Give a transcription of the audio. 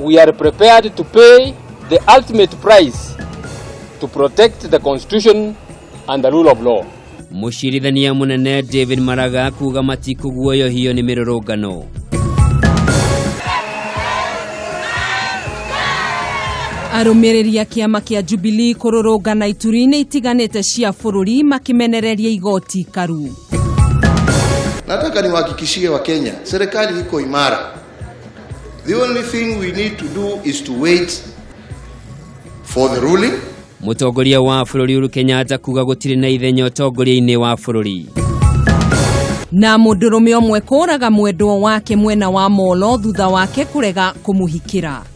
We are prepared to pay the ultimate price to protect the constitution and the rule of law. Mũcirithania mũnene David Maraga kuga matikũguoyohio nĩ mĩrũrũngano. Arũmĩrĩri a kĩama kĩa Jubilee kũrũrũngana ituri-inĩ itiganĩte cia bũrũri makĩmenereria igoti karu. Nataka niwahakikishie Wakenya, serikali iko imara. The only thing we need to do is to wait for the ruling. Mũtongoria wa bũrũri Uhuru Kenyatta kuga gũtirĩ na ithenya ũtongoria-inĩ wa bũrũri. Na mũndũrũme ũmwe kũraga mwendwo wake mwena wa Molo thutha wake kũrega kũmũhikĩra.